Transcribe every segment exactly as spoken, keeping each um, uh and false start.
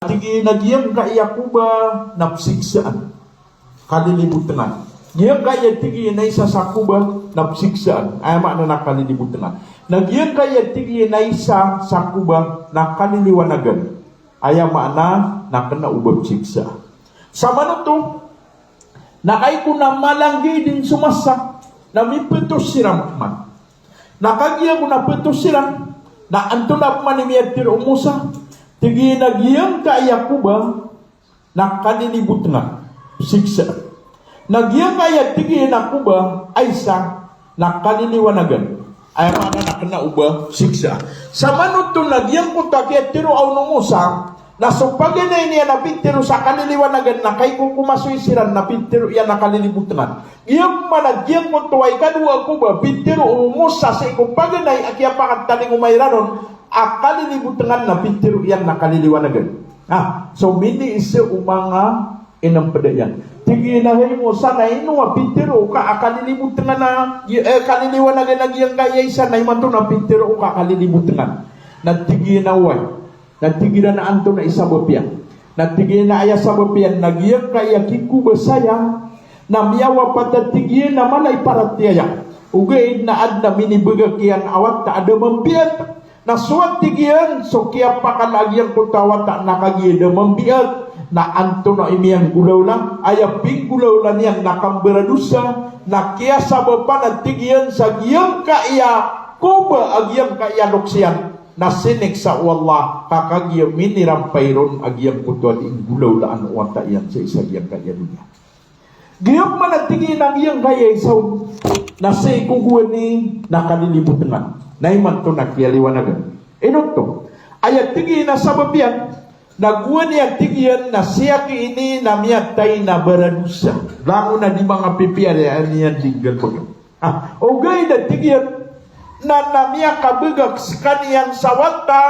Tig iyan a giyangkaya koba na psiksaan, kalilibotngan. Giyangkaya, tig iyan, a isa sa koba na psiksaan. Aya maana na kalilibotngan. Na giyangkaya, tig iyan, a isa sa koba na kaliliwanagan. Aya maana na kena o ba psiksa. Samanoto na kagiya ko na malanggi den so masa na mipetos siran man. Na kagiya ko na petos siran, na antonaa pman i miyatharo o Musa, tig iyan a giyangkaya koba na kalilibotngan, psiksa. Na giyangkaya, tig iyan, a koba a isa na kaliliwanagan. Aya maana na kena o ba psiksa. Samanoto na giyangkoto a kiyatharo on o Musa, na so paganay niyan a pitharo sa kaliliwanagan na kagiya ko masoy siran na pitharo iyan a kalilibotngan. Giyangkoto a ikadowa a koba, pitharo o Musa sii ko paganay a kiyapakatalingoma iran on a kalilibotngan na pitharo iyan na kaliliwanagan. Ah, so miniiza o manga inempeda iyan. Tig iyan a hay Musa, na ino a pitharo ka a kalilibotngan a, eh, kaliliwanagan a giyangkaya isa, na imanto na pitharo ka a kalilibotngan. Na tig iyan a oway. Na tig iran a antonaa i sabap iyan. Na tig iyan a aya sabap iyan na giyangkaya kikoba saya na miyawapat a, tig iyan, a mala i paratiyaya. Ogaid na aden a minibegak iyan a wata a da mambiat. Na so, tig iyan, so kiyapakala a giyangkoto a wata na kagiya da mambiat, na antonaa i miyanggolawla, aya pinggolawla niyan na kambaradosa, na kiyasabapan a, tig iyan, sa giyangkaya koba a giyangkaya loks iyan na siniksa o Allah, ka kagiya minirampay ron a giyangkoto a di inggolawlaan o wata iyan sii sa giyangkaya doniya. Giyangkoto a tig iyan a giyangkaya isa on na sii ko gowani na kalilibotngan. Na imanto na kiyaliwanagan. Ino oto? Aya tig iyan a sabap iyan na gowani a tig iyan na siyaki ini na miyatay na baradosa. Langon a di manga pipiya iyan di nggalebek. Ah, ogaid a tig iyan na, na miyakabegak sekaniyan sa wata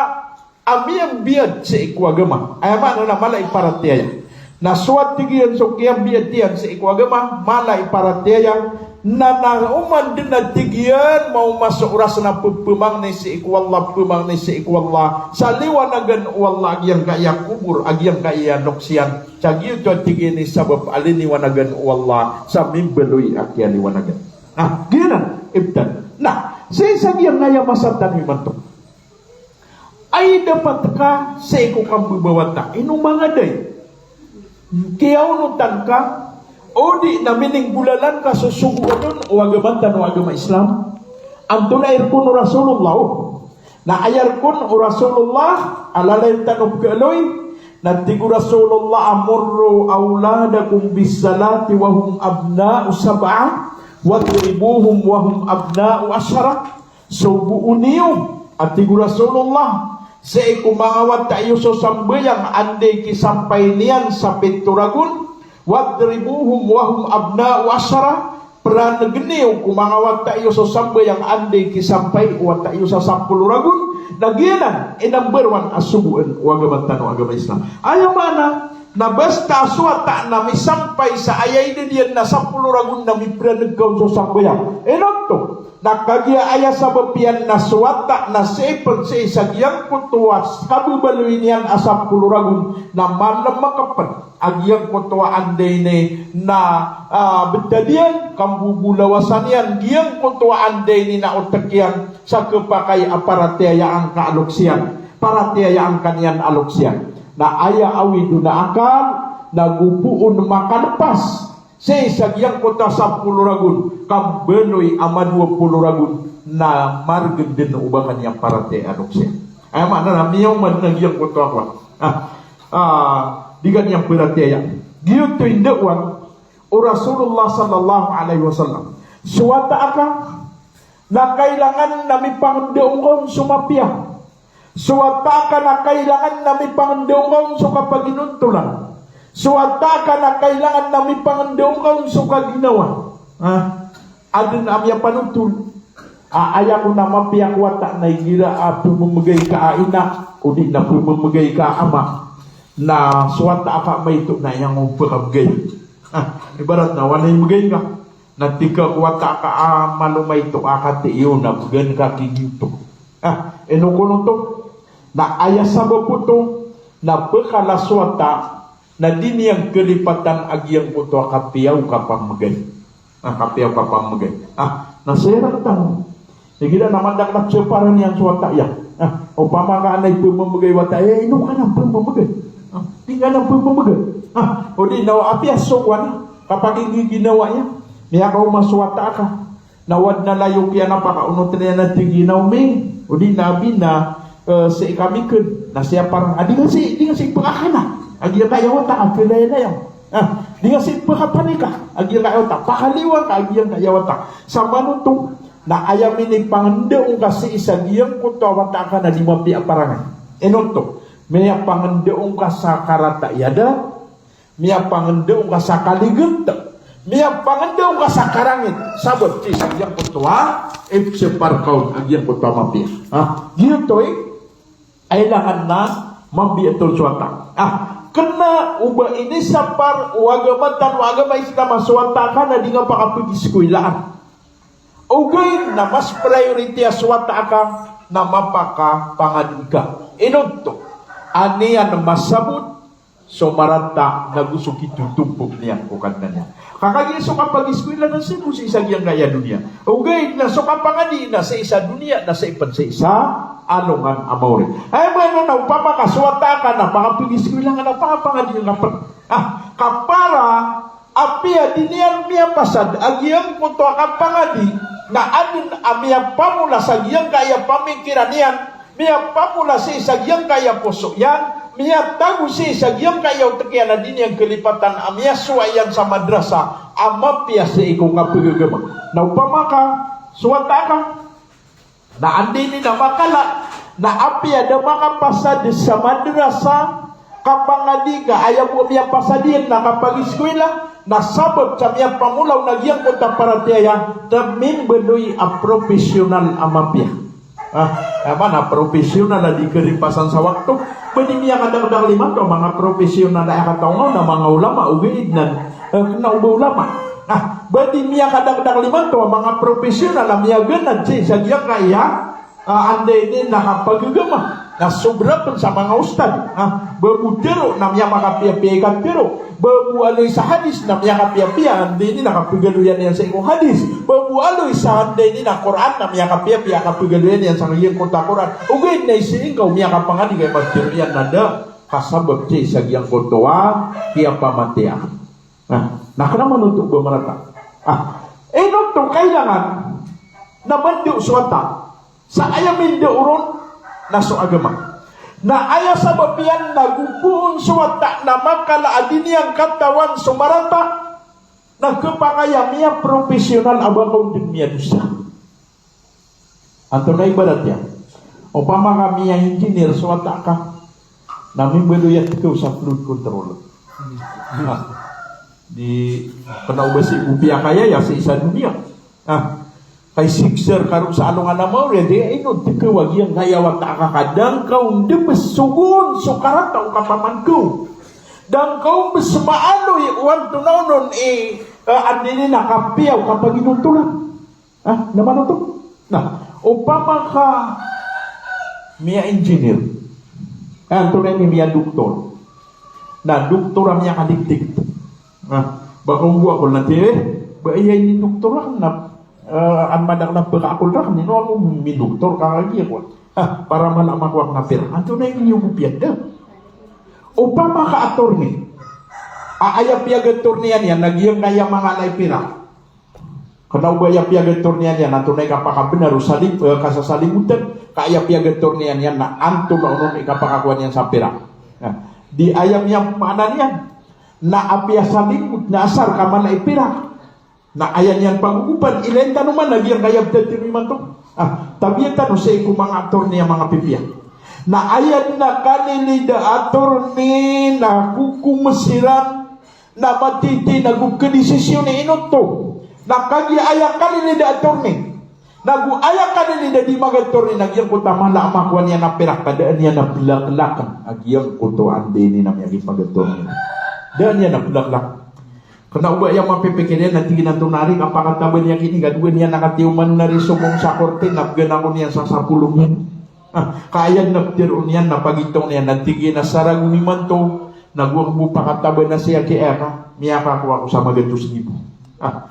a miyambiat sii ko agama. Aya maana na mala i paratiyaya. Na so, tig iyan, so kiyambiat iyan sii ko agama, mala i paratiyaya. Na, na oman den a tig iyan maoma so oras na pepemangni sii ko Allah, pemangni sii ko Allah sa liwanagan o Allah a giyangkaya kobor a giyangkaya loks iyan. Sa giyoto a tig iyan i sabap a liniwanagan o Allah sa mimbaloy a kiyaliwanagan. Ah, giyanan, ibtan. Na sii sa giyangkaya masa tano imanto, ay dapat ka sii ko kambebawata. Ino manga day kiyaonotan ka, odi na mininggolalan ka so sogoan on o agama tano a agama Islam? Antonaa i rk on o Rasulullah? Na aya rk on o Rasulullah a lalayon tano pekeloy, na tig o Rasulullah a, "Murru awladakum bis-salati wa hum abna'u sab'a, wadribuhum wa hum abna'u ashara." Sogoon iyo, a tig o Rasulullah, sii ko manga wata iyo so sambayang anda i kisampay niyan sa pito ragon, "Wadribuhum wa hum abna'u ashara." Peranegen iyo ko manga wata iyo so sambayang anda i kisampay o wata iyo sa sapolo ragon. Na giyanan i number one a sogoan o agama tano a agama Islam. Aya maana na basta so wata na misampay sa aya idad iyan na sapolo ragon na miperaneg ka on so sambayang. Ino oto? Na kagiya aya sabap iyan na so wata na sii pen sii sa giyangkoto a kabebaloy niyan a sapolo ragon na malemek pen a giyangkoto a anda ini na, ah, betad iyan, kambobolawasan iyan giyangkoto a anda ini na otek iyan sa kepakay a paratiyayaan ka a loks iyan, paratiyayaan ka niyan a loks iyan. Na aya awid on a akal na go poon makalepas sii sa giyangkoto a sapolo ragon, kambaloy a madowa polo ragon na maregen den o ba ka niyan paratiyayaan a loks iyan. Aya maana na miyaoma den a giyangkoto a kowan. Ah, ah, di ka niyan paratiyayaan. Giyoto i ndaowan o Rasulullah sallallahu alaihi wasallam. So wata aka na kailangan na mipangendaon ka on so mapiya. So wata aka na kailangan na mipangendaon ka on so kapaginontolan. So wata aka na kailangan na mipangendaon ka on so kaginawa. Ha? Aden a miyapanothol a aya ko na mapiya ko wata na igira a pememegay ka a ina, odi na pememegay ka a ama, na so wata aka maito na aya ngka pekabegay. Ha? Ibarat na wanay megay ngka. Na tig ka ko wata aka a malo maito a kati iyo na began ka ki giyoto. Ah, ino kon oto? Na aya sabap oto Na pkhala so wata na di niyan kalipatan a giyangkoto a kapiya o kapamgay. Ah, kapiya o kapamgay. Ah, na saya rktano. Igira na madakl a pzapar iyan so wata iyan. Ah, opama ka anay pmamgay wata iyan, ino ka na pmamgay? Ah, di ka na pmamgay. Ah, o di na apiya so kowan, kapakigiginawa iyan. Miyakaoma so wata ka. Na o adn a layok iyan a pakaonot iyan a tig iyan a, "Omi, o di na abi na, eh, sii kami kn." Na sii a parang, "Ah, di nga sii, di nga sii pkakana a giyangkaya wata ka, khalayalaya. Ah, di nga sii pkapanik a giyangkaya wata, pakaliwa ka a giyangkaya wata." Sa manoto, na aya minipangndao ngka sii sa giyangkoto a wata ka na di mapiya a parangay. Ino oto, miyapangndao ngka sa karata i adat, miyapangndao ngka sa kalignt, miyapangndao ngka sa karangit, sabap sii sa giyangkoto a ipsapar ka on a giyangkoto a mapiya. Ha? Giyoto i kailangan na mabiya oto so wata. Ah, kna o ba inisapar o agama tano a agama Islam a so wata ka na di nga pakapagskowila. Ogaid na mas priority a so wata ka na mapakapangadi ka. Ino oto, a niyan masabot so marata nago so kitotombok niyan ko Kadnan iyan. Ka kagiya so kapagskowila na sii bo sii sa giyangkaya doniya. Ogaid na so kapangadi na sii sa doniya, na sii pn sii sa alongan a maori. Aya maana na opama ka so wata ka na pakapagskowila ka na pakapangadi ka pn. Ah, ka para apiya di niyan miyapasad a giyangkoto a kapangadi, na adn a miyapamola sa giyangkaya pamikiran iyan, miyapamola sii sa giyangkaya poso iyan, miyatago sii sa giyangkaya otk iyan a di niyan kalipatan a miyasowa iyan sa madrasa a mapiya sii ko kapagagama. Na opama ka so wata ka na anda ini na makala, na apiya da makapasad sa madrasa, kapangadi ka, aya bo miyapasad iyan na kapagskowila, na sabap sa miyapamola on a giyangkoto a paratiyaya, na mimbaloy a professional a mapiya. Ah, aya maana professional a di karipasan sa wakto. Ba di miyakadakdakl imanto a manga professional a aya kataw ngka on a manga ulama, ogaid na, eh, kna o ba ulama. Ah, ba di miyakadakdakl imanto a manga professional a miyaganad sii sa giyangkaya, ah, anda ini na kapagagama. Na sobra pn sa manga ustad. Ah, ba bo tero na miyamakapiyapiya i katero. Ba bo aloy sa hadis na miyakapiyapiya, anda ini na kapagaloyan iyan sii ko hadis. Ba bo aloy sa anda ini na Qur'an na miyakapiyapiya, kapagaloyan iyan sa giyangkoto a Qur'an. Ogaid na isii ngka o miyakapangadi ka i matero iyan na da ka sabap sii sa giyangkoto a kiyapamatiya. Na, na kna manoto ba marata. Ah, ino oto kailangan na mando so wata. Sa aya mindao ron na so agama. Na aya sabap iyan na gogoon so wata na makala a di niyan katawan so marata, na khapakay a miyaprofessional a ba ka on dn miyadosa. Antonaa i ibarat iyan? Opama ka miya-engineer so wata ka, na mimbaloy a tkaw sa fluid control. Ah, di kna o ba sii bo piyakayaya sii sa doniya. Ah, kay sixer ka roo sa alongan a maori, di ino tkaw a giyangkaya wata ka, ka da ngka on dn psogoon so karata o kapaman ka. Da ngka on psmaaloy o antonaa onon i, eh, anda ini na kapiya o kapagidoktoran. Ah, na manoto. Na, opama ka miya-engineer. Ah, antonaa ini, miyadoktor. Na doktor a miyakadikdik. Ah, ba ka on bo akol na tiya, eh, ba aya ini doktor akn na, eh, an madakl a pkaakol rakn, ino ako mindoktor ka kagiya ko. Ah, para mala a makowa akn a pira. Antonaa ini iyo bo piyada? Opama ka attorney. A, aya piyag-attorneyan iyan na giyangkaya manga ala i pira. Kna o ba aya piyag-attorneyan iyan na antonaa i kapakabnar o salim, eh, kasasalimutan, ka aya piyag-attorneyan iyan na antonaa onon i kapakakowa niyan sa pirak. Na, di aya miyamaana niyan na apiya salimut na asar ka mala i pirak. Na aya niyan pagogopan, ilay tano man a giyangkaya btad tano imanto. Ah, tabiya tano sii ko manga attorney a manga pipiya. Na aya dn a kalilid a attorney na kokomes iran na matiti na go kadisisyon i ino oto. Na kagiya aya kalilid a attorney, na go aya kalilid a di mag-attorney, na giyangkoto a mala a makowa niyan a pirak ka da niyan a plaklakn a giyangkoto a anda ini na miyakipag-attorney. Da niyan a plaklakn. Kna o ba aya mapipikir iyan na tig iyan a antonaa ari kapakatabal iyan kini, ka dowa niyan a katiyoman na ri sogong sa korte na bgan ako niyan sa sapolo milyon. Ah, ka aya na ptharoon iyan na pagitong iyan na tig iyan a saragon imanto, na go ako bo pakataban a siyaki aya ka, miyakakowa ako sa magatos ribo. Ah,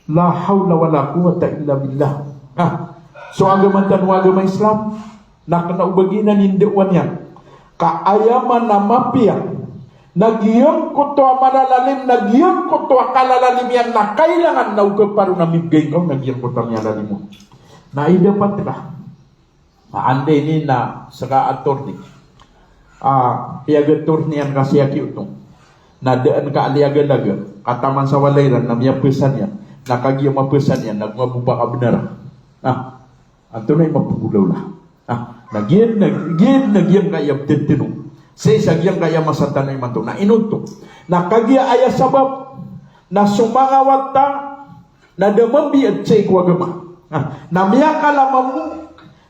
la hawla wala quwwata illa billah. Ah, so agama tano a agama Islam, na kna o ba giyanan i ndaowan iyan. Ka aya man a mapiya, na giyangkoto a malalalim, na giyangkoto a kalalalim iyan, na kailangan na o kaparo na mibgay ngka on na giyangkoto a miyalalim on. Na ida pat ka. Na anda ini na ska attorney. Ah, piyag-attorney iyan ka siyaki oto. Na daan ka a liyagalaga, ka taman sa walay ran na miyapesan iyan. Na kagiya mapesan iyan, na go nga bo pakabnar. Na, antonaa i mapgolawla. Ah, na giyan na, giyan na giyangkaya ptharoon. Sii sa giyangkaya masa tano imanto. Na ino oto. Na kagiya aya sabap, na so manga wata, na da mambiya sii ko agama. Na, na miyakala mambo,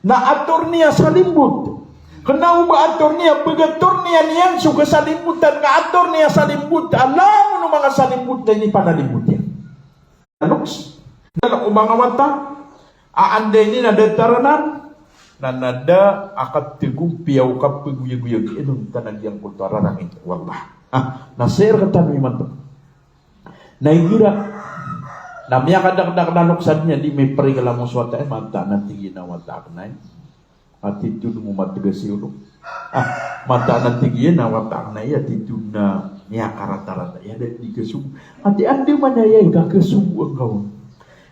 na attorney a salimbot. Kna o ba attorney a pag-attorney iyan so kasalimbotan ka attorney a salimbot. A langon o manga salimbot na inipanalimbot iyan. Loks. Dala o manga wata, a anda ini na datar anan, na, na da a katgo piya o kapagoyagoyag inonta na giyangkoto a rarangit. Wallah. Ah, na sii rktano imanto. Na igira, na miyakadakdak na loks a di niyan di mipreklamo so wata, eh, mataan a tig iyan a wata akn ay. Attitude mo matgas i olo. Ah, mataan a tig iyan a wata akn ay, attitude na miyakaratarata. Aya da di kasogo. Ati anda man aya i kakasogoan ka on.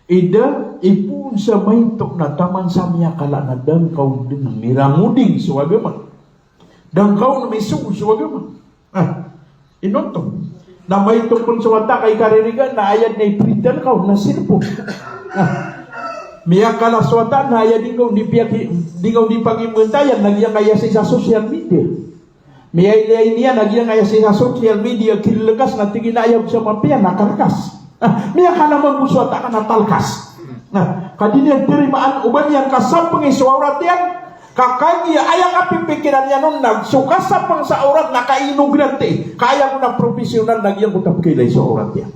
Ida, ipoon sa maito na taman sa miyakala na da ngka on dn mirangoding so agama. Da ngka on misogo so agama. Ah, ino oto. Na maito pn so wata ka i karirigan na aya dn a ipritan ka on na cellphone. Ah, miyakala so wata na aya di ngka on di piyaki, di ngka on di pagimbantayan na giyangkaya sii sa social media. Miyailay niyan na giyangkaya sii sa social media, kilkas na tig iyan a aya bo sa mapiya na karkas. Ah, miyakala mambo so wata ka na talkas. Na, ka di niyan tarimaan o ba niyan kasapngi so awrat iyan, ka kagiya aya kapipikiran iyan on na so kasapng sa awrat na kainogrante, ka aya ko na professional na giyangkoto a pkailay so awrat iyan.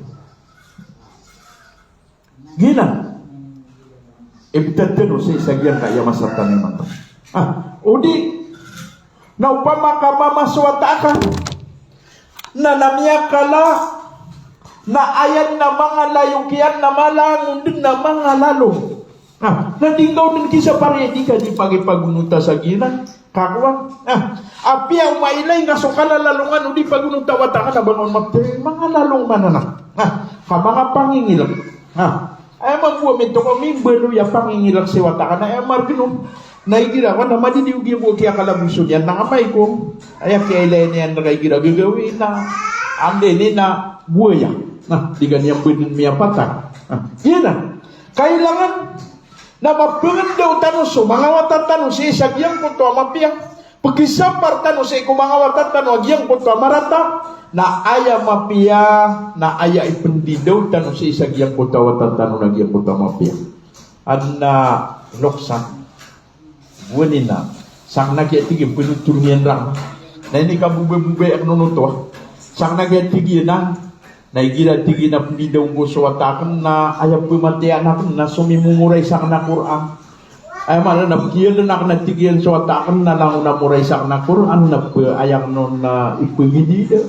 Giyanan. Ibtad tano sii sa giyangkaya masa tano imanto. Ah, odi, na opama ka mama so wata ka, na, na miyakala, na aya dn a manga layok iyan na malangon dn a manga lalong. Ah, na di ngka on dn kisapar iyan, di ka di pagipagonota sa giyanan. Kakowan. Ah, apiya o mailay ngka so kalalalongan o di pagonota o wata ka na ba ngka on mapthay manga lalong man anan. Ah, ka manga pangingilk. Ah, aya mambo a mito ko mimbaloy a pangingilk si wata ka na aya margn on. Na igira ko na madidiyogiya bo kiyakalaboson iyan na amay ko aya kiyailay niyan rka igira gagawii na anda ini na buwaya. Na di ka niyan pwedeng miyapatay. Ah, giyanan. Kailangan na mapngndaw tano so manga wata tano sii sa giyangkoto a mapiya. Pkisapar tano sii ko manga wata tano a giyangkoto a marata. Na aya mapiya, na aya ipndidaw tano sii sa giyangkoto a wata tano na giyangkoto a mapiya. Adn a loksan. Buwani na. Sakn a kiya tig iyan pnotol iyan rang. Na ini kabobay-bobay akn oto. Sakn a kiya tig iyan a Na igira tig iyan a pndidaw ngko so wata akn na aya pmatiya akn na somimomoray sakn a Qur'an. Aya maana na pkiyaln akn a tig iyan so wata akn na langon a moray sakn a Qur'an na p-, aya akn on na ipagidida.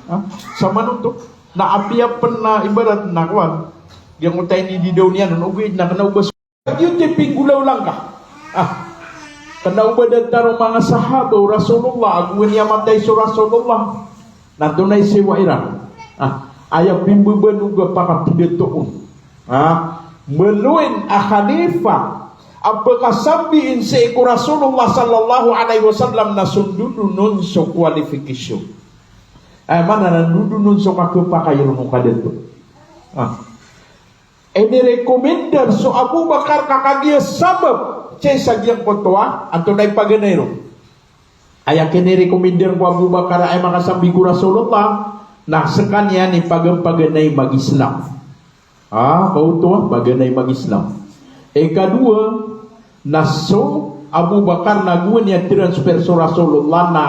Ha? Samanoto. Na apiya pn na ibarat na kowan. Giyangkoto a inididaw niyan on ogaid na kna o ba Giyoto i pinggolawla ngka. Ah. Kna o ba datar o manga sahaba o Rasulullah, ago aya matay so Rasulullah. Na antonaa i siyowa iran. Ah. Aya pimbabanog a pakapindatoon. Ah. Maloin a khalifa a pkasambiin sii ko Rasulullah sallallahu alaihi wasallam na sondodonon so qualification. Aya maana na sondodonon so kakapakay ron o kadato. Ah. Inirekomendar so Abu Bakar ka kagiya sabap sii sa giyangkoto a, antonaa i paganay ron. Aya kinirekomendar ko Abu Bakar a aya makasambi ko Rasulullah, na skaniyan i pagan-, paganay mag-Islam. Ah, kaoto a, paganay mag-Islam. Ikadowa, Na so Abu Bakar na gowani a transfer so Rasulullah na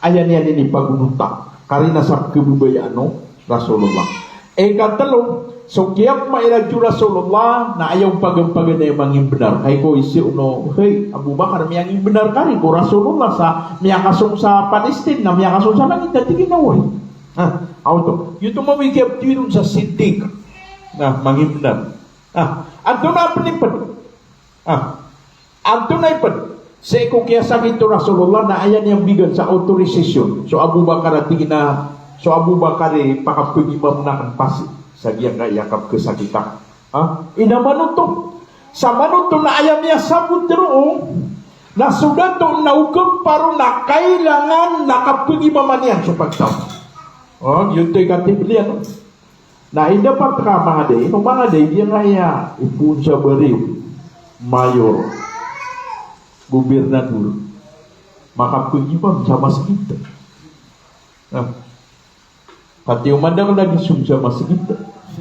aya niyan ini pagonota. Karina sa pkhababayaan o Rasulullah. Ikatlo, so kiyapmailay o Rasulullah na aya on pagampaganay a mangimbnar. Hay ko isi ono, hay, Abu Bakar, miyangimbnar ka ri ko Rasulullah sa miyakasong sa Palestine, na miyakasong sa langit, na tig iyan a oway. Ha, oto. Giyoto mambo i kiyaptharoon sa Siddiq. Na, mangimbnar. Ha, antonaa pn i pd? Ah, antonaa i pd? Sii ko kiyasakit o Rasulullah na aya niyan bigan sa authorization so Abu Bakar a tig iyan a, so Abu Bakar i pakapagimam akn pasi sa giyangkaya kapkhasakit akn. Ah, ino man oto? Sa man oto na aya miyasabot roo na so dato na okap a roo na kailangan na kapagimama niyan so pagtaw. Oh, giyoto i katibl iyan. Na indapat ka mangaday, ino mangaday, giyangkaya ipoon sa Barrio, mayor, gobernador, makapagimam sa masgit. Na, pati o madakl a gisom sa masgit.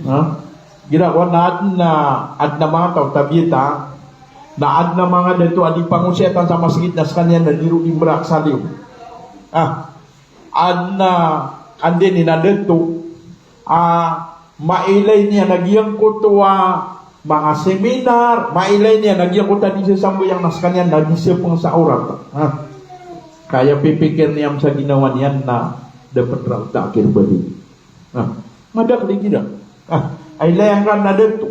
Na, igira ko na adn a, adn a manga taw, tabiya ta, na adn a manga dato a di pangosiyatan sa masgit na skaniyan na di ron di mbrak sa liyo. Ah, adn a, anda ini na dato, ah, mailay niyan a giyangkoto a manga seminar, mailay niyan a giyangkoto a di sasambayang na skaniyan na di sapeng sa orat. Ha? Kaya pipikir niyan sa ginawa niyan na dapat raw takir bali. Ha? Madakl igira. Ha? Ailay angka na dato.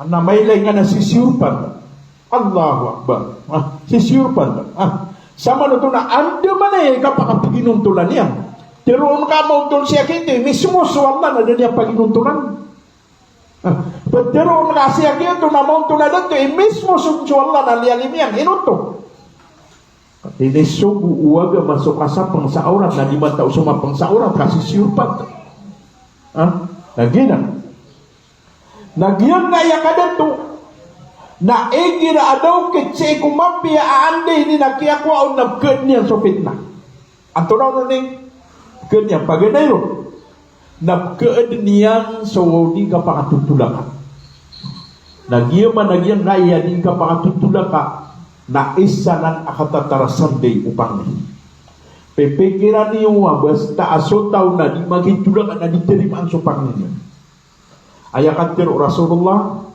Na mailay ngka na sisiyorpan. Allahu Akbar. Ah, sisiyorpan. Ah, sa man oto na andamanaya i kapakapaginontolan iyan. Tharoon ka a maontol sii a giyoto i mismo so Allah na da niyan paginontolan. Ah, ptharoon ka sii a giyoto na maontol a dato i mismo so, so Allah na liyalim iyan. Ino oto? Inisogo o agama so kasapeng sa orat na di man taw somapeng sa orat ka sisiyorpan. Ah, na giyanan. Na giyangkaya kadato, na igira a da okit sii ko mapiya a anda ini na kiyakowa on na pkhaadn iyan so fitnah. Antonaa on ini? Pkhaadn iyan, paganay ron. Na pkhaadn iyan so di kapakatotolaka. Na giya man a giyangkaya di kapakatotolaka, na isa nan a katatarasan dn i opama. Pipikiran iyo a basta a so taw na di makitolaka na di tarimaan so pangni niyan. Aya katharo o Rasulullah,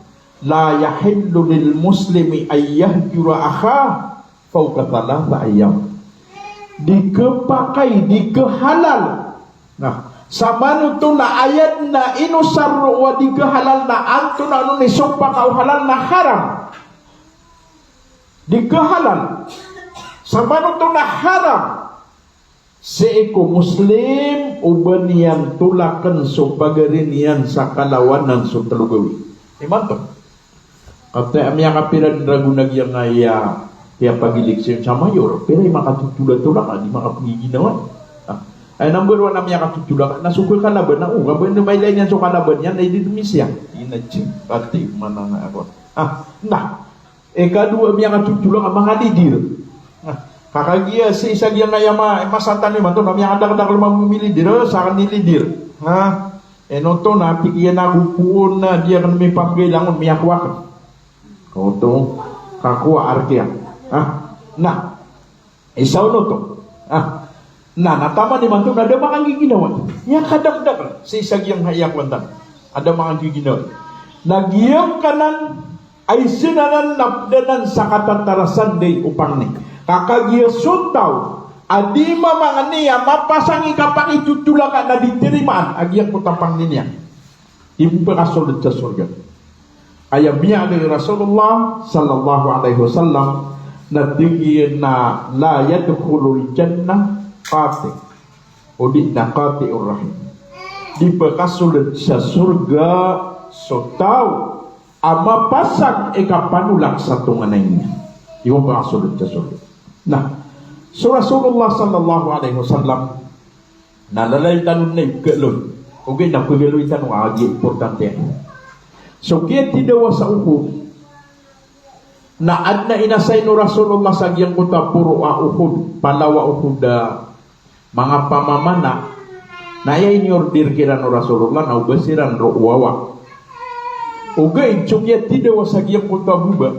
"La yahillu lil muslimi an yahjura akhahu fawqa thalatha ayyam." Di khapakay, di khahalal. Na, sa man oto na ayad na inosar roo a di khahalal na antonaa on i sompa ka o halal na haram. Di khahalal. Sa man oto na haram. Sii ko Muslim, o ba niyan tolakn so pagari niyan sa kalawanan so tlo gawii. Imanto. Katii a miyakapira dn ragon a giyangkaya, kiyapagilik sii sa mayor, pira i makatotolak-tolak, di makapagiginawa. Ah, ay number one a miyakatotolak, na so kakalaban, na o, kaban na mailay niyan so kalaban iyan, na ididmi siya. Ina ci, pati, mana nga ako. Ah, na. Ikadowa, miyakatotolak a manga leader. Na, ka kagiya sii sa giyangkaya ma-, masa tano imanto na miyakadakdakl mambo milidir, eh, sa kani leader. Na, ino oto na, tig iyan a gopoon na di akn mipamgay langon, miyakowa akn. Oto, kakowa a rk iyan. Ah, na. Isa on oto. Ah. Na, na taman imanto na da makagiginawa. Miyakadakdakl sii sa giyangkaya kowan tano a da makagiginawa. Na giyangkanan a isa nan a pd anan sa katatarasan dn i opama ini. Ka kagiya so taw a di mamangni a mapasang i kapakitotolaka na di tarimaan a giyangkoto a pangni niyan. Di pphakasold sa sorga. Aya miyaaloy o Rasulullah sallallahu alaihi wasallam na tig iyan a, "La yadkhulul jannah qati'." O di na qati'ur rahim. Di pphakasold sa sorga so taw a mapasang i kapanolak sa tonganay niyan. Di pphakasold sa sorga. Na, so Rasulullah sallallahu alaihi wasallam, na lalayon tano na ipkhaaloy. Ogaid na pkhagaloy tano a giya importante. So kiyatidawa sa Uhud, na adn a inasayn o Rasulullah sa giyangkoto a poro a Uhud, palaw a Uhud a manga pamamana, na aya iniorder kiran o Rasulullah na o ba siran roo wawa. Ogaid so kiyatidawa sa giyangkoto a baba,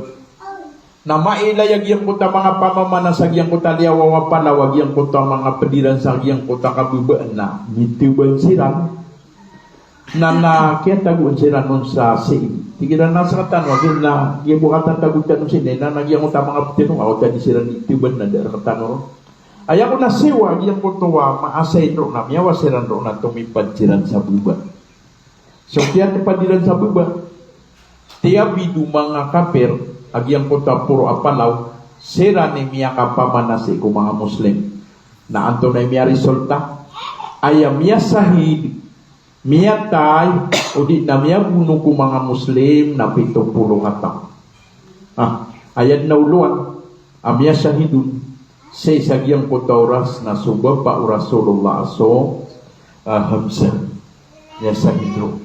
na mailay a giyangkoto a manga pamamana sa giyangkoto a liyawaw a palaw a giyangkoto a manga pd iran sa giyangkoto a kababaan na mitiban siran. Na, na kiyatagoan siran on sa sii. Tig iran a sktano a giya bo katatagoan tano sii, na, na giyangkoto a manga ptano, a wata di siran di tiyoban na da rktano ron. Aya kon a siyowa a giyangkoto a maasay ron na miyawa siran ron na tomipad siran sa baba. So kiyatpad iran sa baba, tiyabi o manga kapir a giyangkoto a poro a palaw, siran i miyakapamana sii ko manga Muslim. Na antonaa i miyaresulta? Aya miyasahid, miyatay, odi na miyabono ko manga Muslim na pito polo kataw. Ah, aya dn a olowan a miyasahid on sii sa giyangkoto a oras na so bapa o Rasulullah a so, ah, Hamzah. Miyasahid ron.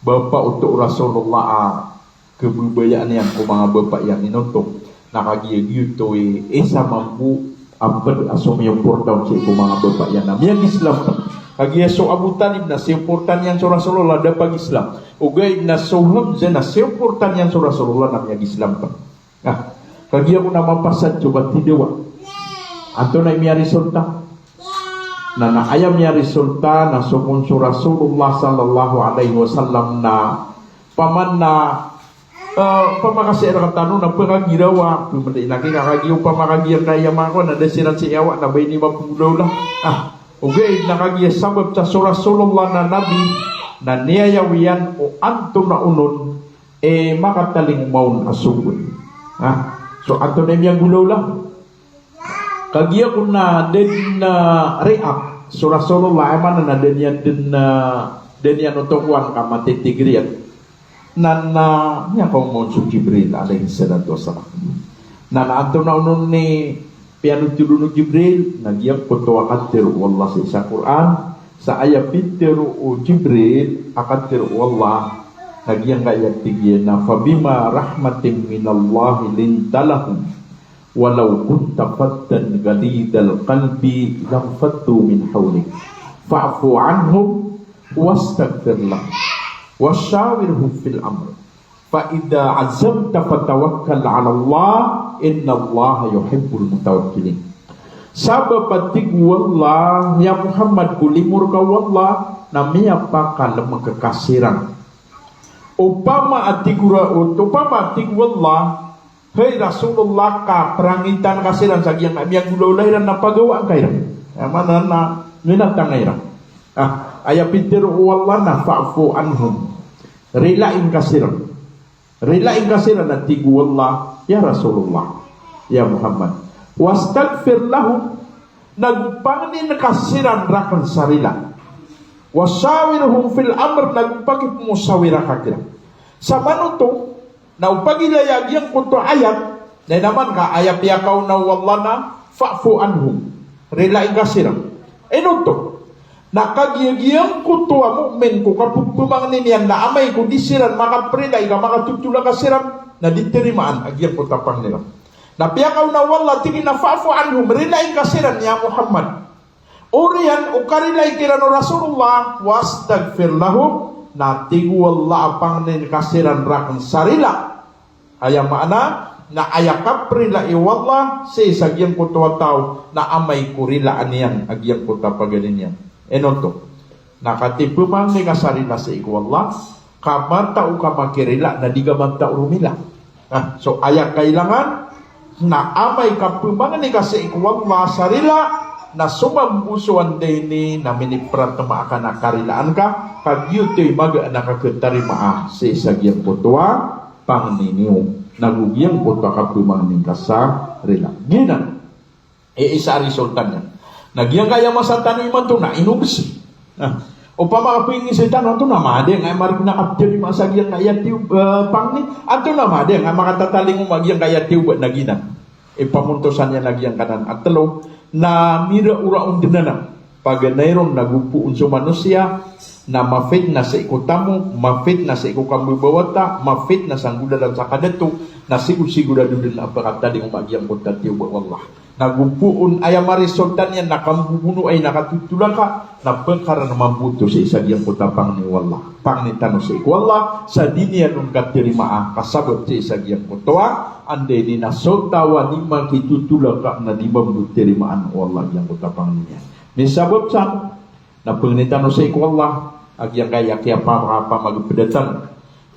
Bapa oto o Rasulullah a khababayaan iyan ko manga bapa iyan, ino oto? Na kagiya giyoto i isa mambo a pd a somiyoporta on sii ko manga bapa iyan a miyag-Islam pn. Kagiya so Abu Talib na siyoportan iyan so Rasulullah da pag-Islam. Ogaid na so Hamzah na siyoportan iyan so Rasulullah na miyag-Islam pn. Na kagiya kon a mapasad so katidawa, antonaa i miyaresulta? Na, na aya miyaresulta na so kon so Rasulullah sallallahu alaihi wasallam na opama na, eh, opama ka sii rktano na pkhagirawa, pmdi na ki, na kagiya opama ka giyangkaya manga kowan na da siran sii a awa na ba ini mapnggolawla. Ah, ogaid na kagiya sabap sa so Rasulullah na Nabi na niyayaw iyan o antonaa onon i makatalingoma on a sogoan. Ah, so antonaa i miyanggolawla? Kagiya kon na da dn a react so Rasulullah, aya maana na da niyan dn, ah, da niyan oto kowan ka matitigr iyan. Na, na miyakaoma on so Jibril alayhis salatu wassalam. Na, na antonaa onon i piyanothol on o Jibril? Na giyangkoto a katharo o Allah sii sa Qur'an, sa aya pitharo o Jibril a katharo o Allah, na giyangkaya tig iyan a, "Fabima rahmatin minallahi linta lahum." Walaw kunta faddan ghalidhal qalbi lanfaddu min hawlik. Fa'fu anhum wastaghfir lahum. Wa shawirhum fil amr. Fa idha azamta fatawakkal 'ala Allah, innallaha yuhibbul mutawakkilin. Sabap a tig o Allah, ya Muhammad, ko limo rka o Allah, na miyapakalmk ka siran. Opama a tig o ra-, opama a tig o Allah, hay Rasulullah, ka prangitan ka siran sa giyangkaya miyanggolawla iran na pagawaan ka iran. Aya maana na minatanga iran. Ah, aya pitharo o Allah na fa'fu anhum. Rilain ka siran. Rilain ka siran, a tig o Allah, ya Rasulullah, ya Muhammad. Wastaghfir lahum, nago pangnin ka siran rakn sa rila. Wa shawirhum fil amr, nago pakipmosawira ka kiran. Sa manoto, na o pagilaya giyangkoto a ayat, na inaman ka aya piyakaona o Allah na fa'fu anhum. Rilain ka siran. Ino oto? Na kagiya giyangkoto a mu'min ko kapphmangni niyan na amay ko di siran makaprila i ka makatotolak a siran, na di tarimaan a giyangkoto a pangni iran. Na piyakaona o Allah, tig iyan a fa'fu anhum, rilain ka siran ya Muhammad. Oriyan o karilai kiran o Rasulullah, wastaghfir lahum, na tig o Allah a pangnin ka siran rakn sa rila. Aya maana na aya kaprilai o Allah sii sa giyangkoto a taw na amay ko rilaan iyan a giyangkoto a paganay niyan. Ino oto? Na katii pmangni ka sa rila sii ko Allah, ka matao ka makirila na di ka matao romila. Na so aya kailangan na amay ka pmangni ka sii ko Allah sa rila, na so mambo so anda ini na minipratma ka na karilaan ka, ka giyoto i magaan a kakhatarimaa sii sa giyangkoto a pangni niyo, nago giyangkoto a kapmangni ka sa rila. Giyanan i isa a resulta niyan. Na giyangkaya masa tano imanto na inobs. Na opama ka pingisi tano, antonaa madeng a margn a kaptarimaa sa giyangkaya tiyob, eh, pangni? Antonaa madeng a makatatalingoma giyangkaya tiyob? Na giyanan i pamontosan iyan a giyangkanan a tlo, na miraorao dn anan. Paganay ron na gopoon so manosiya, na mafitna sii ko tamok, mafitna sii ko kambabawata, mafitna sa nggolalan sa kadato, na sigosigorado dn a pakatalingoma giyangkoto a tiyob o Allah. Na gopoon, aya maresulta niyan na kambobonoay na katotolaka, na pkaran mambo oto sii sa giyangkoto a pangni o Allah. Pangni tano sii ko Allah sa di niyan on katarimaa, ka sabap sii sa giyangkoto a anda ini na so taw a di makitotolaka na di mambo tarimaan o Allah giyangkoto a pangni niyan. Misabap san, na pangni tano sii ko Allah, A giyangkaya kiyapamagpeda tano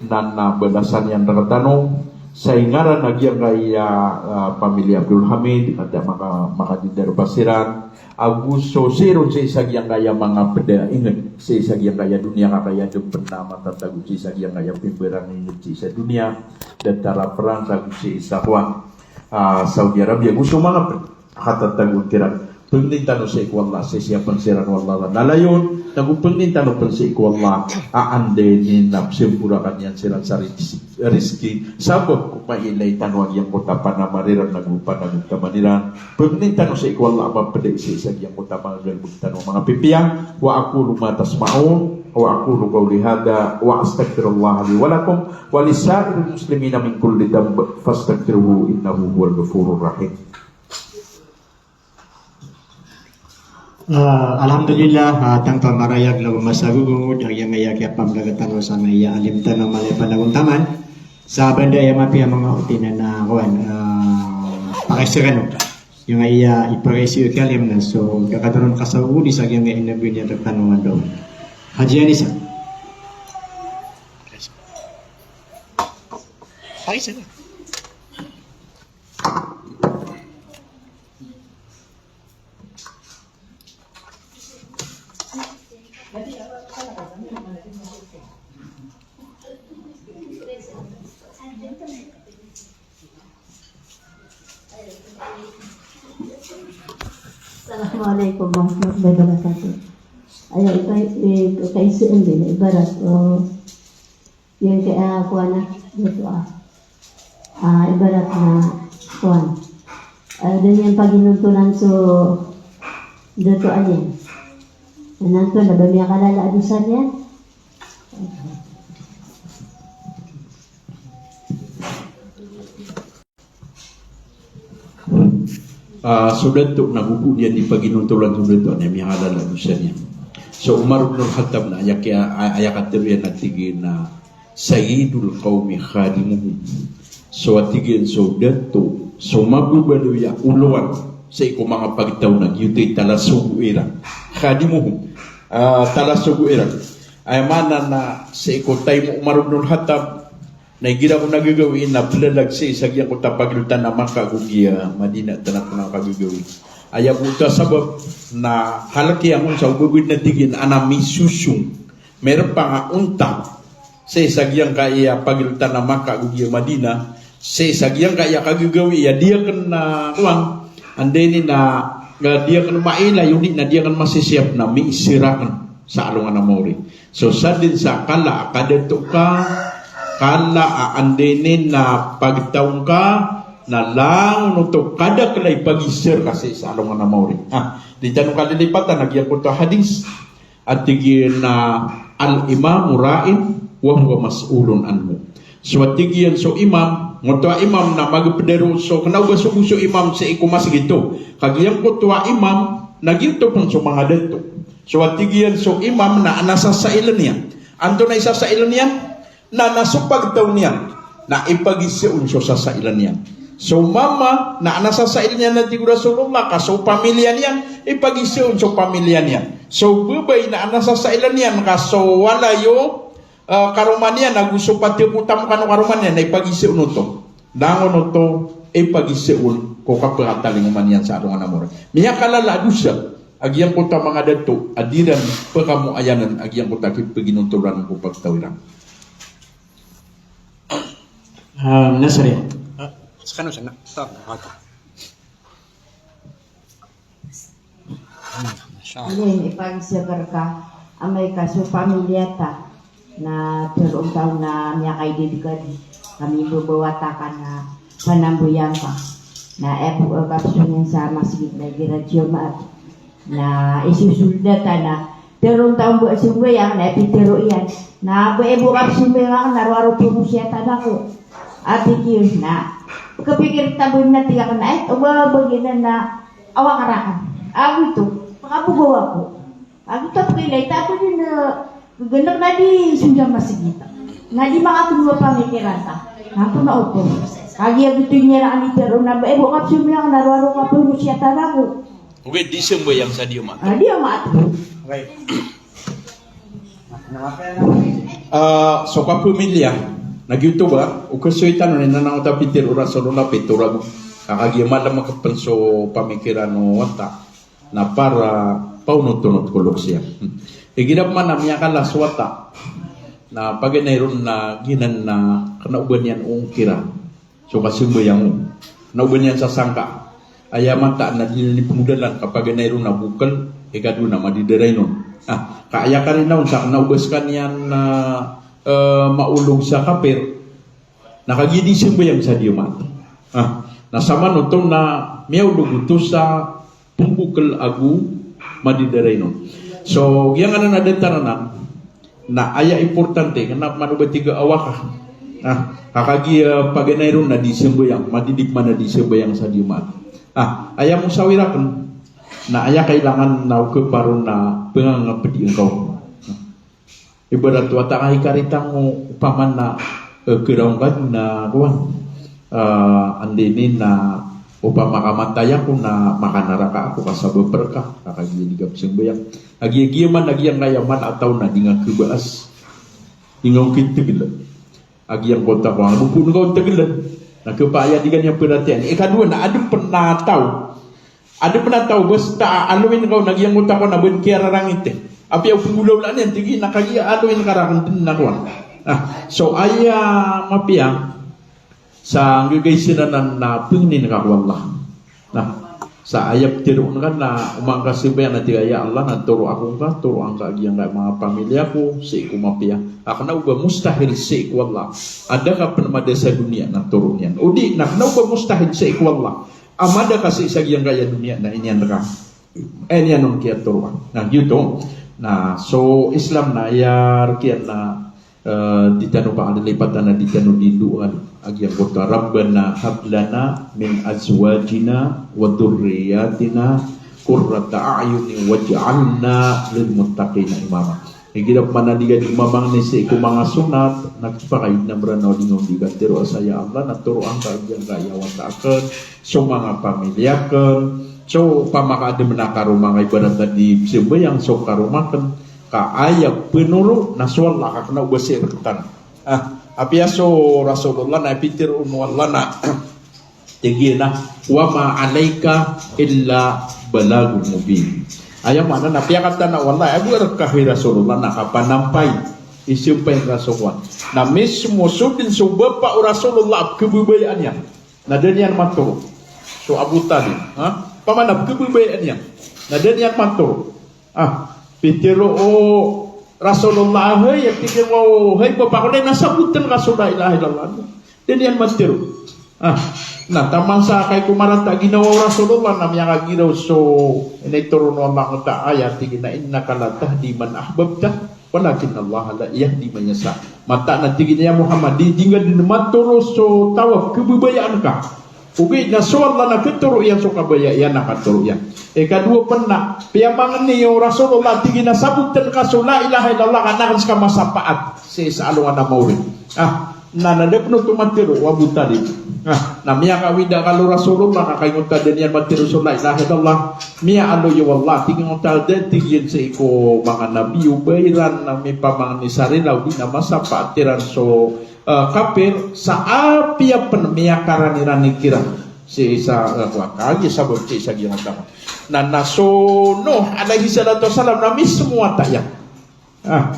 na, na balasan iyan rektano sa ingaran a giyangkaya, ah, pamilya Abdul Hamid, kata maka, makadidar basiran, ago so siron sii sa giyangkaya manga peda inged sii sa giyangkaya doniya, ka kaya den pen a matatago sii sa giyangkaya pimbarang inged sii sa doniya, datar a France ago sii sa kowan, ah, Saudi Arabia, ago so manga ped a katatagoan kiran. Pangnin tano sii ko Allah, sisiyapen siran o Allah a lalayon, nago pangnin tano pen sii ko Allah a anda ini na psempurakan iyan siran sa ris-, rizki, sabap ko mailay tano a giyangkoto a panamar iran nago panagtaman iran. Pangnin tano sii ko Allah a mapeda sii sa giyangkoto a manga galebek tano a manga pipiya. Wa aqulu ma tasma'un, wa aqulu qawli hadha, wa astaghfirullaha li wa lakum, wa lisa'iril muslimina min kulli dhanb, fastaghfiruhu innahu huwal ghafurur rahim. Ah, alhamdulillah, ah, tanto a marayag lago masagogod, a giyangkaya kiyapamagpeda tano sa giyangkaya alim tano a mala i panagontaman. Sa banda aya mapiya manga otinan a kowan, ah, pakaiza kano. Giyangkaya ipakaiza iyo ki alim na so, kakadoron kasagogod i sa giyangkaya inabin iyan rektano a dowa. Haji Anisa. Pakaiza. Assalamualaikum warahmatullahi wabarakatuh. Aya, ipay, eh, kaisa andi na ibarat, oh, Giyangkaya, ah, kowan a, dato a. Ah, ibarat na kowan. Ah, da niyan paginontolan so dato a niyan. Na antonaa ba miyakalala a dosa niyan? Ah, so dato na go ko di niyan di paginontolan so dato a niyan miyakalala a dosa niyan. So Umar ibn al-Khattab na aya kiya, a-, aya katharo iyan a tig iyan a, "Sayyidul qawmi khadimuhum." So a tig iyan so dato, so mababaloy a olowan sii ko manga pagtaw na giyoto i talasogo iran. Khadimuhum. Ah, talasogo iran. Aya maana na sii ko time o Umar ibn al-Khattab, na igira ko na gagawii na plalag sii sa giyangkoto a pagiltan a Makkah ago giya Madinah, tana ko na kagagawii. Aya bo oto a sabap na halak iyan on sa o ba bo na tig iyan a na misosong, mirpang a onta sii sa giyangkaya pagiltan a Makkah ago giya Madinah, sii sa giyangkaya kagagawii a di akn na kowan, anda ini na, na di akn mailay, odi na di akn masisiyap na miisir akn sa alongan a maori. So sadn sa kala a kadato ka, kala a anda ini na pagtaw ngka, na langon oto kadakl a ipagiza rka sii sa alongan a maori. Ah, di tano kalilipatan a giyangkoto a hadis a tig iyan a, "Al-imamu ra'in wa huwa mas'ulun anhu." So a tig iyan so imam, ngoto a imam na magpd roo so kna o ba sogo so imam sii ko masgit oto. Ka giyangkoto a imam na giyoto pn so manga dato. So a tig iyan so imam na adn a sasailn iyan. Antonaa i sasailn iyan? Na, na so pagtaw niyan na ipagiza on so sasailn iyan. So mama na adn a sasailn iyan a tig o Rasulullah ka so pamilya niyan, ipagiza on so pamilya niyan. So babay na adn a sasailn iyan ka so walay o, eh, karoma niyan ago so pati o tamok o karoma niyan na ipagiza on oto. Langon oto ipagiza on ko kapakatalingoma niyan sa alongan a maori. Miyakalala a dosa a giyangkoto a manga dato a di ran pkamoayann a giyangkoto a kipaginontolan ko pagtaw iran. Ah, Nasri. Ah, skano sana. Ta, mata. Masha Allah. Ini, ipagiza rka, amay ka so pamilya ta na tlo taon na miyakaidad ka di, kami bobowata ka na panambayang ka. Na aya bo a kapsong iyan sa masgit na igira Jumaat. Na isosold ta na tlo taon bo a sombayang na ipitharo iyan. Na ba aya bo kapsong iyan na rowar o pagosiyatan ako. A tig iyan na, kapikir ta bo na tig akn na, eh, o ba, ba giyanan na awak rakn. Ago oto, pakabogaw ako. Ago oto, pakailay ta, ago di na, gagana na di sonda masgit. Na di makatlo a pamikiran ta. Na antonaa oto. Kagiya giyoto i niyan rakn itharo na ba aya bo kapsong iyan na rowar o kapagosiyatan ako. Okay, di sambayang sa di omat. Ah, di omat. Okay. Ah, so kapamilya, na giyoto ba, o kasoy tano na inanangot a pitharo o Rasulullah, pitharo a, ka kagiya malam a kapn so pamikiran o wata, na para paonot-onot ko loks iyan. Igira pman a miyakala so wata, na paganay ron na giyanan na kna o ba niyan ongkira so kasambayang on. Kna o ba niyan sasangka. Aya mataan na di niyan ipngodalan ka paganay ron na bokl, ikadowa na madidaray non. Ah, ka aya karina on sa kna o ba skaniyan na, eh, maolog sa kapir, na kagiya di sambayang sa di omat. Ah, na samanoto na miyaolog oto sa pmbokl ago madidaray non. So, giyangkanan a datar anan, na aya importante, kna pman o ba tig a awaka. Ah, ka kagiya paganay ron na di sambayang, madidi pman a di sambayang sa di omat. Ah, aya mosawir akn, na aya kailangan na o khaparon na pngangapdi ngka on. Ibarat o wata a ikarita ngka opama na, eh, khiraw ngka na kowan. Eh, anda ini na opama ka matay ako na makanaraka ako ka sabap rka, ka kagiya di ka pzambayang. Agiya giya man, agiya ngka aya man a taw na di nga khabaas. Di nga on khitgl. Agiya ngka o taw ko, a bo pn ngka on tgln. Na khapakay a di ka niyan pharatiyayaan. Ikadowa na adn pn a taw. Adn pn a taw, basta a aloyn ka on, agiya ngka o taw ko na bn kiyararangit. Apiya o pnggolawlaan iyan, tig iyan a kagiya aloyn ka rakn dn na kowan. Ah, so aya mapiya sa nggagaysn anan na pangnin ka ko Allah. Na, sa aya ptharoon ka na oman ka sambayang na tig a, "Ya Allah, na toroa ako ngka, toroa ngka agiya ngka manga pamilya ko, sii ko mapiya. A kna o ba mustahil sii ko Allah a da ka pn mada sa doniya," na toroon iyan. O di, na kna o ba mustahil sii ko Allah a mada ka sii sa giyangkaya doniya na iniyan rka, eh, iniyan on kiyatoroa. Na giyoto. Na so Islam na aya rk iyan na, eh, di tano paalilipatan a di tano di doa a giyangkoto a, "Rabbana hab lana min azwajina wa dhurriyyatina qurrata a'yunin waj'alna lil muttaqina imama." Igira pman a di ka di mamangni sii ko manga sonat, na khapakay a di na Mranaw di nga on di katharo a sa, "Ya Allah, na toroa ngka agiya ngka aya wata akn, so manga pamilya akn, so opama ka adn a karoma ngka, ibarat a di pzambayang so karoma akn, ka aya pnoro na so Allah ka kna o ba sii rktano." Ah, apiya so Rasulullah na pitharo o Allah na Tig iyan a, "Wa ma alaika illa balaghun mubin." Aya maana na piyakatan o Allah, aya bo a rk hay Rasulullah na kapanampay. Isampay ngka so kowan. Na mismo so dn so bapa o Rasulullah a pkhababayaan iyan na da niyan matoro. So Abu Talib, ha? Opama na pkhababayaan iyan na da niyan matoro. Ah, pitharo o Rasulullah, "Hay," a tig iyan, "o hay bapa ko, na sabotn ka so la ilaha illallah." Da niyan matero. Ah, na taman sa kay ko marata a ginawa o Rasulullah na miyakagiraw so initoron o Allah Ta'ala, tig iyan a, "Innaka la tahdi man ahbabta, walakinnallaha la yahdi man yasha." Mataan a tig iyan a, "Ya Muhammad, di, di ngka dn matoro so taw a pkhababayaan ka." Ogaid na so Allah na katoro iyan so kabaya iyan na katoro iyan. Ikadowa pn na piyamangni o Rasulullah, tig iyan a, "Sabotn ka so la ilaha illallah ka an akn ska masapaat sii sa alongan a maori." Ah, na, na da pn oto matero o Abu Talib. Ah, na miyakawida kalo Rasulullah, na kagiya da niyan matero so la ilaha illallah, miyaaloy o Allah, tig iyan, o ta da, tig iyan, sii ko manga nabi o ba iran na mipamangni sa rila odi na masapaat iran so ah, kapir, sa apiya pn miyakarani-rani kiran sii sa, ah, kowan, kagiya sabap sii sa giyangkoto. Na, na so Nuh alayhis salatu wassalam na mismo wata iyan. Ah,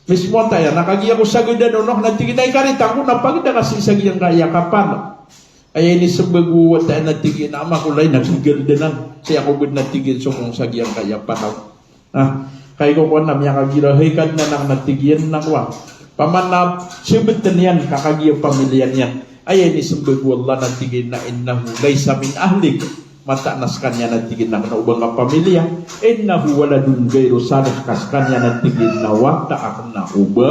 mismo wata iyan. Na kagiya ko sagdan o Nuh na tig iyan a, "Ikarita ko na pagda ka sii sa giyangkaya kapanaw." Aya inismbag o wata iyan na tig iyan a, "Ama ko lay, na gigaldanan. Sii ako bd na," tig iyan, "somong sa giyangkaya panaw." Ah, kay ko kowan na miyakagira, "Hay Kadnan akn," na tig iyan, na kowan, opama na sabotn iyan ka kagiya pamilya niyan. Aya inismbag o Allah na tig iyan a, "Innahu laysa min ahlik." Mataan a skaniyan na tig iyan a kna o ba ngka pamilya. "Innahu waladun ghairu salih." Ka skaniyan na tig iyan a wata a kna o ba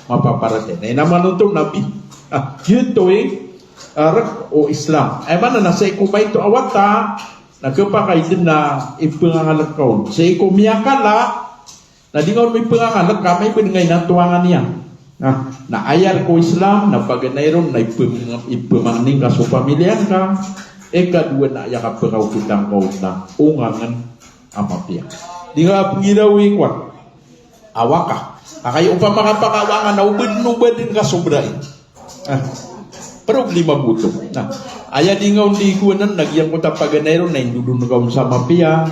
mapaparatiyaya. Na aya maana oto, nabi. Ah, giyoto i, ah, rk o Islam. Aya maana na sii ko maito a wata, na khapakay dn a ipngangalk ka on. Sii ko miyakala, na di nga on mipngangalk ka, amay bn nga inatowangan iyan. Na, na aya rk o Islam, na paganay ron, na ipm-, ipmangni ngka so pamilya ngka. Ikadowa na aya kapkaokita ngka on na ongangn a mapiya. Di nga pnggirawi kowan. Awaka. Akay opama ka pakaawangan na obed no baden ka sobra i. Ah. Problema bo oto. Na aya di nga on di kowan na giyangkoto a paganay ron na indodon ka on sa mapiya.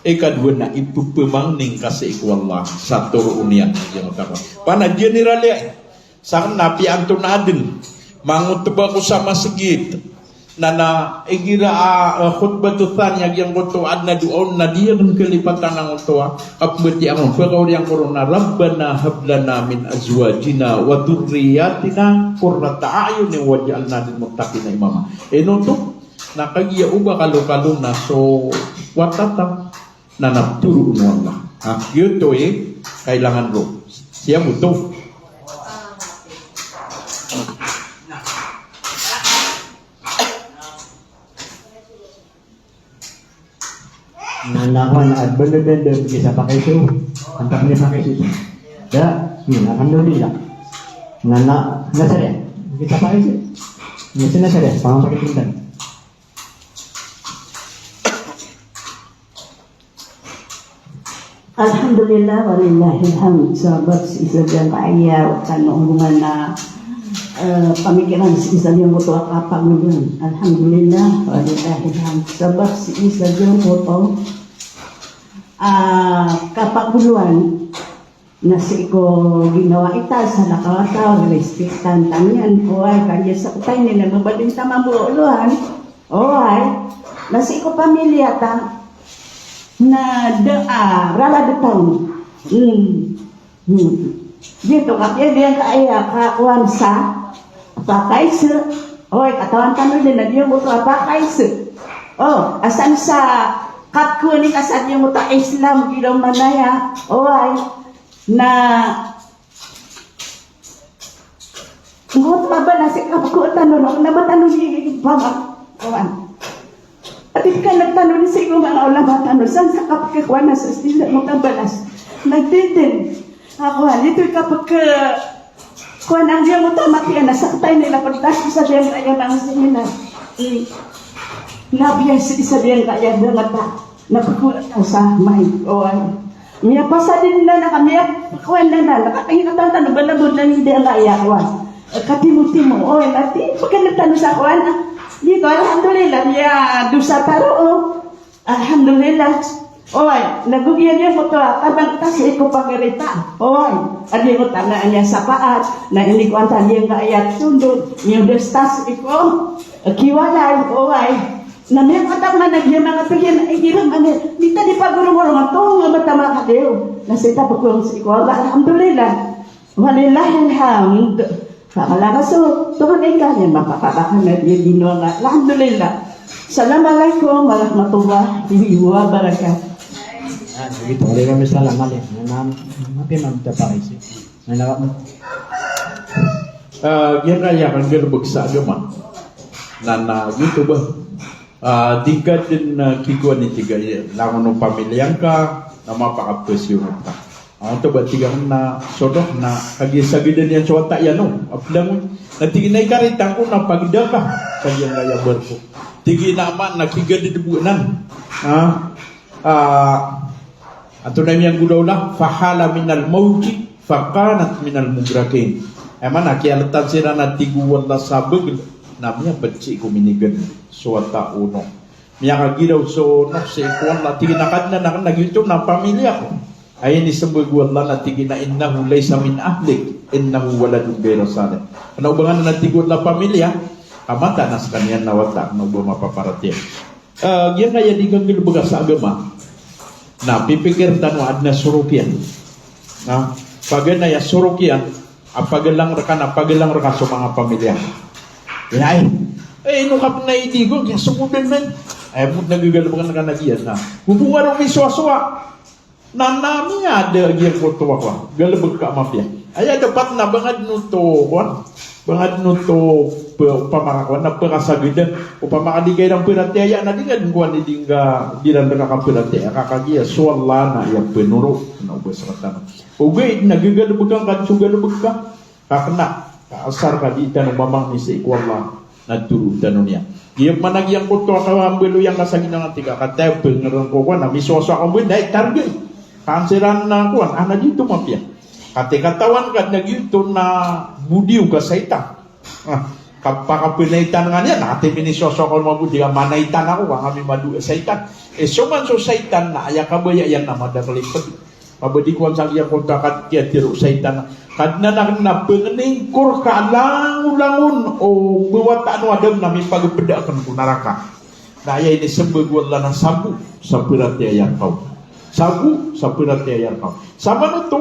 Ikadowa na ipepemangning ka sii ko Allah sa toroon iyan. Giyangkoto a pa na general iyan. Sakn na apiya antonaa den mangotba ko sa masgit. Na na igira a, a khutbatu thaniya giyangkoto a adn a doa on na di akn kalipatan angkoto a kapmbatiya on. Pkaoriyan ko ron na, "Rabbana hab lana min azwajina wa dhurriyyatina qurrata a'yunin waj'alna lil muttaqina imama." Ino oto? Na kagiya o ba kalokalo na so wata ta na na ptoroon o Allah. Ha, giyoto i kailangan ron. Siyam oto. Na, na, na, na, adbandabanda, bisa pakaiso. Antap ni pakaiso. Da, hmm, alhamdulillah. Na, na, na, sariya. Bisa pakaiso. Bisa na sariya, pangapakaiso. Alhamdulillah, walillahil hamd. Sabap sii sa giyangkaya o tano ongan a, eh, pamikiran sii sa giyangkoto a kapagoloan. Alhamdulillah, walillahil hamd. Sabap sii sa giyangkoto a kapagoloan. Na sii ko ginawai ta sa lakawata, respectan tano iyan. Oway, kagiya sa kotay niyan na mabaloy ta mambo oloan. Oway, na sii ko pamilya ta na da a rarad tano. Hmm. Hmm. Giyoto kagiya giyangkaya kakowan sa pakaiso. Oway, katawan tano dn a giyangkoto a pakaiso. O, asar sa kapkowan i ka sa giyangkoto a Islam, giraw manaya. Oway. Na ngkoto a balas i kapkhakowa tano, na ba tano di pama, kawan. Ati ka na tano di sii ko manga ulama tano, san sa kapkhakowa na sa sii sa ngkoto a balas. Na di dn. A kawan, ito i kapkhakowa na giyangkoto a mapiya na sa kotay niyan na pagtas sa giyangkaya manga seminar. Hmm. Na biya sii sa giyangkaya manga ta. Na pkhakowa sa may, oway. Miyapasad dn anan a, miyapkowan anan a, na katingkatan tano, ba na bo dn giyangkaya kowan. Katimotimo, oway, na di pkhaneg tano sa kowan a. Di ko, alhamdulillah, miyadosa tano, o. Alhamdulillah. Oway, na go giyangkoto a tabang ta sii ko pagari ta. Oway, a giyangkoto a miyasapaat, na inikowan ta giyangkaya tondo, miyodas ta sii ko kiwalay, oway. Na miyakatap man a giya manga pikiran, igira man a, di ta di pagorongorong a tonga mata makadiyo. Na sii ta pagorong sii ko Allah, alhamdulillah. Walillahil hamd. Pakalakaso, Tuhan ingka niyan mapapabaka na di dino nga. Alhamdulillah. Assalamualaikum warahmatullahi wabarakatuh. Ah, sige, waalaikumsalam, Malik. Na, na, mapi mam ta paisi. Na, na, ah, giyangkaya a galbk sa agama. Na, na, giyoto ba? Ah, di ka dn, ah, kikowan i tig a, langon o pamilya ngka, na mapakapasiyorat ka. Angkoto ba tig a na, sodok na, kagiya sagdan iyan so wata iyan o, a pd langon. Na tig iyan a ikaritang ko na pagda ka, kagiya ngka aya barko. Tig iyan a ama na kigadad bo anan. Ah, ah, Antonaa i miyanggolawla, fahala minal mawji, fakanat minal mughraqin. Aya maana, kiyaltan siran a tig o Allah sa bagl, na miyapd sii ko minigan so wata o Nuh. Miyakagiraw so Nuh sii ko Allah, tig iyan a Kadnan akn, na giyoto na pamilya ko. Aya inismbag o Allah na tig iyan a innahu laysa min ahlik, innahu waladun ghayru salih. Kna o ba ngka na tig o Allah pamilya, ka mataan a skaniyan na wata, kna o ba mapaparatiyaya. Ah, giyangkaya di gagl bga sa agama. Na pipikir tano a adn a sorok iyan. Na paganay a sorok iyan a pagalang rka, na pagalang rka so manga pamilya. Inay. Eh, ino ka pn a idigo, giya sokodan man. Ay, mo dn a gagalbkn ka na giya na. Bubunga ron misowasowa. Na, na miyada a giyangkoto a kowan, galbk ka a mapiya. Aya dapat na ba ngka dn oto kowan, ba ngka dn oto pe-, opama ka kowan na pkasagda, opama ka di ka iran paratiyaya na di ngka dn kowan, di ngka, di ran rka kaparatiyaya, ka kagiya so Allah na aya pnoro, na o ba sktano. Ogaid na gagalbk ka ngka dn so galbk ka. Ka kna, ka asar ka di tano mamangni sii ko Allah na toroon tano niyan. Giya pman a giyangkoto a kambaloy angka sa ginawa ngka, tig a kataya pngrn ko kowan a misowasowa ka bo, na itarga. Kansiran na kowan, a na giyoto mapiya. Katii katawan ka na giyoto na bo di o kasaitan. Ah, kapakapenaitan nga niyan, na katii minisosokol mabodi ka manaitan ako, ka nga mimado a saitan. Eh, so man so saitan na aya kabaya iyan na madakel i ped. Mabodi kowan sa giyangkoto a katii a tero o saitan. Kadnan akn na pengeningkor ka langolangon o mbawataan o Adam na mipagepeda akn ko naraka. Na aya inisembag o Allah na sabo sa paratiyaya rka on. Sabo sa paratiyaya rka on. Samanoto,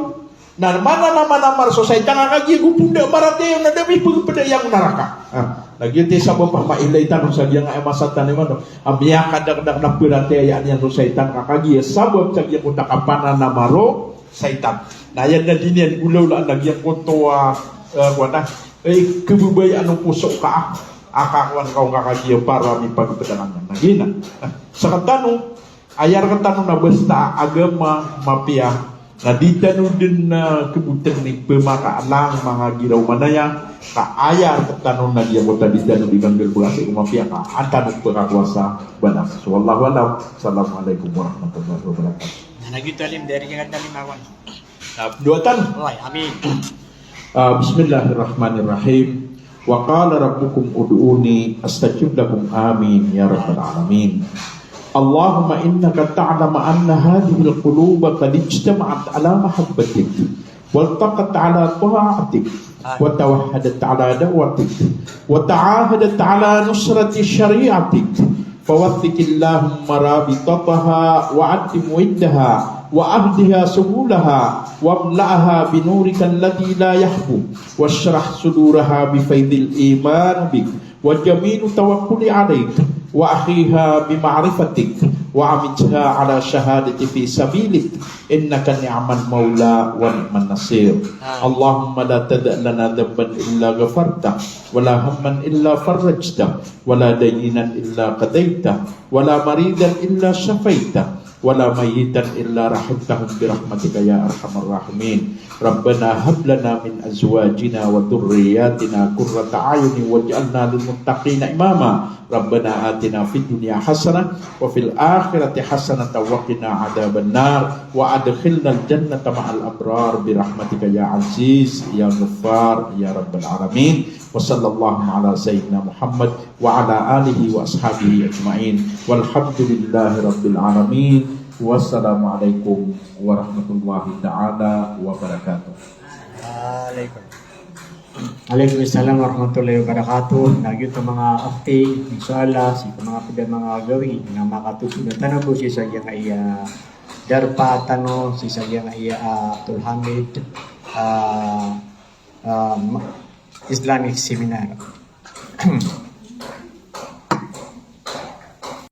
na mananamanamar so saitan ka kagiya go peda maratiyaya on na da mipagepeda iyan ko naraka. Ah, na giyoto i sabap a mailay tano sa giyangkaya masa tano imanto a miyakadakdak na paratiyayaan iyan so saitan ka kagiya sabap sa giyangkoto a kapananamar o saitan. Na aya na di niyan golawlaan na giyangkoto a, eh, kowan a, eh, kababayaan o poso ka a, a kakowan ka on ka kagiya para mipagepeda ka niyan. Na giyanan. Ah, sektano, aya rektano na basta agama mapiya, na di tano den, ah, keboten i pemakaalang manga giraw manaya, ka aya rektano na giyangkoto a di tano di kanggalebeka sii ko mapiya ka an tano pekakowasa balas. Wallahu a'lam. Assalamualaikum warahmatullahi wabarakatuh. Na, na giyoto alim, dari giyan alim awan. Na, doa tano. Oway, amin. Ah, bismillahirrahmanirrahim. Wa qala rabbukum ud'uni astajib lakum. Amin ya rabbal alamin. Allahumma innaka ta'lamu anna hadhihil quluba qad ijtama'at ala mahabbatik, waltaqat ala ta'atik, wa tawahhadat ala da'watik, wa ta'ahadat ala nusrati shari'atik. Fawathiqillahumma rabitataha wa addim widdaha wa ahdiha subulaha wamla'ha binurikal ladhi la yakhbu washrah suduraha bifaidil iman bik wa jamil tawakkuli alaik wa akhiha bima'rifatik wa amitha ala shahadati fi sabilik innaka ni'mal maula wa ni'man nasir. Allahumma la tada' lana dhanban illa ghafartah wa la hamman illa farrajtah wa la dayyinan illa qadaitah wa la maridan illa shafaitah wa la mayyitan illa rahimtahum birahmatika ya arhamar rahimin. Rabbana hab lana min azwajina wa dhurriyyatina qurrata a'yunin waj'alna lil muttaqina imama. Rabbana atina fid dunya hasanah wa fil akhirati hasanatan wa qina adzaban nar wa adkhilnal jannata ma'al abrar birahmatika ya aziz ya ghaffar ya rabbal alamin. Wa sallallahu ala sayyidina Muhammad wa ala alihi wa ashabihi ajma'in. Walhamdulillahi rabbil alamin. Wassalamualaikum warahmatullahi ta'ala wabarakatuh. Waalaikum. Waalaikumsalam warahmatullahi wabarakatuh. Na giyoto manga akti, insha Allah, sii ko manga ped a manga gawii na makatogo tano bo sii sa giyangkaya darpa tano, sii sa giyangkaya, ah, Abdul Hamid, ah, ah, ma-, Islamic Seminar.